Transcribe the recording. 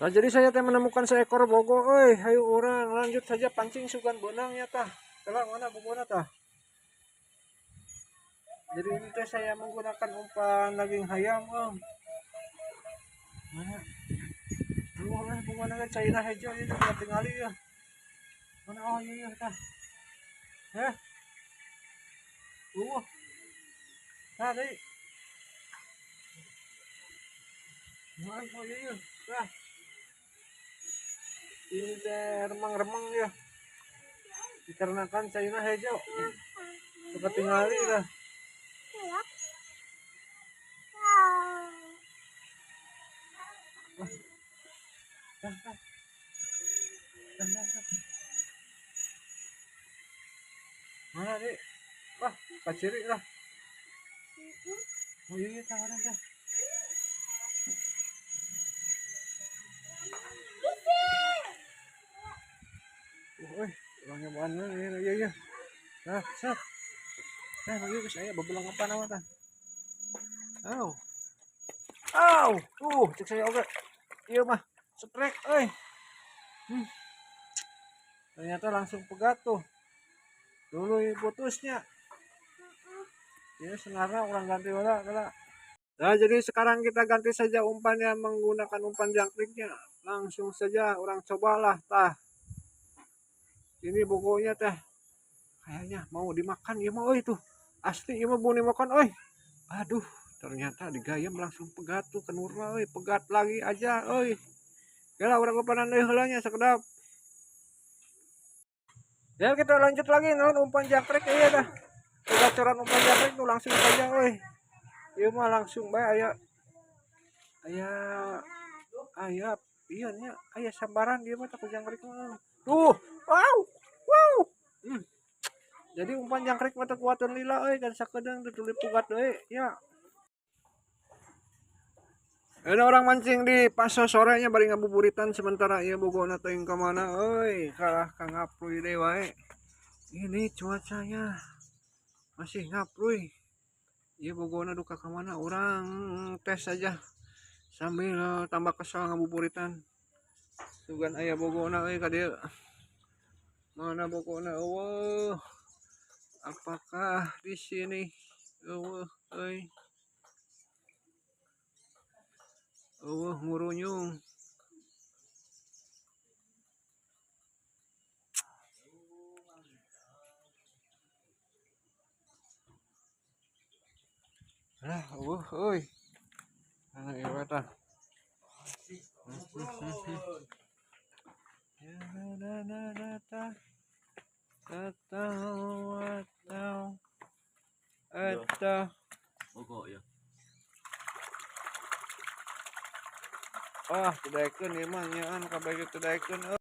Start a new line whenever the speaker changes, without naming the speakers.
Nah, jadi saya teh menemukan seekor bogo euy, hayu urang lanjut saja pancing sugan beunang ya tah. Kela mana bogona tah? Jadi ini teh saya menggunakan umpan daging hayam, om. Mana? Duh, bogona ge caina hejo ieu teh tingali ya. Mana, oh iya iya tah. Heh. Tah deui. Mana, oh iya iya. Tah. Ini teh remang-remang ya. Dikarenakan caina hejo. Suka tingali dah. Dah, dah. Dah, dah, dah. Mana, Dik? Wah, kaciri lah. Oh iya, iya, tawaran dah. Woi, orangnya mana? Iya, iya, iya. Nah, set. Nah, bagi geus aya bebelang apa nama tah? Aw. Aw, cek saya oge. Ieu mah strike euy. Ternyata langsung pegat tuh. Dulu putusnya. Ya senarna orang ganti heula heula. Nah, jadi sekarang kita ganti saja umpannya menggunakan umpan jangkriknya. Langsung saja orang cobalah tah. Ini bogonya teh kayaknya mau dimakan ya mau itu. Asli ieu mah mau dimakan euy. Aduh, ternyata digayem langsung pegat tuh kenurna euy, pegat lagi aja euy. Kela urang umpanan deui heula nya sakedap. Ya kita lanjut lagi non umpan jangkrik iya dah. Kegacoran umpan jangkrik tuh langsung saja euy. Ieu mah langsung bae aya aya aya iya nya aya sambaran ieu mah ku jangkrik mah. Tuh, wow. Wow. Jadi umpan jangkrik mah teu kuateun lila euy kan sakedeung teu tuluy pugat deui ya. Ada orang mancing di paso sorenya bari ngabuburitan sementara ieu bogona teuing ka mana euy, kalah ka ngapruy deui wae. Ini cuacanya masih ngapruy. Ieu bogona duka ka mana urang tes saja sambil tambah kesal ngabuburitan. Sugan aya bogona euy ka dieu. Mana bogona eueuh. Apakah di sini eueuh euy. Eueuh ngurunyung. Lah, eueuh euy. Mana ieu tah? Ya na na na ta. Ta ta wa ta. Eta.
Bogo ya.
Ah, teu daekeun ieu mah nyaan kabeh teu daekeun.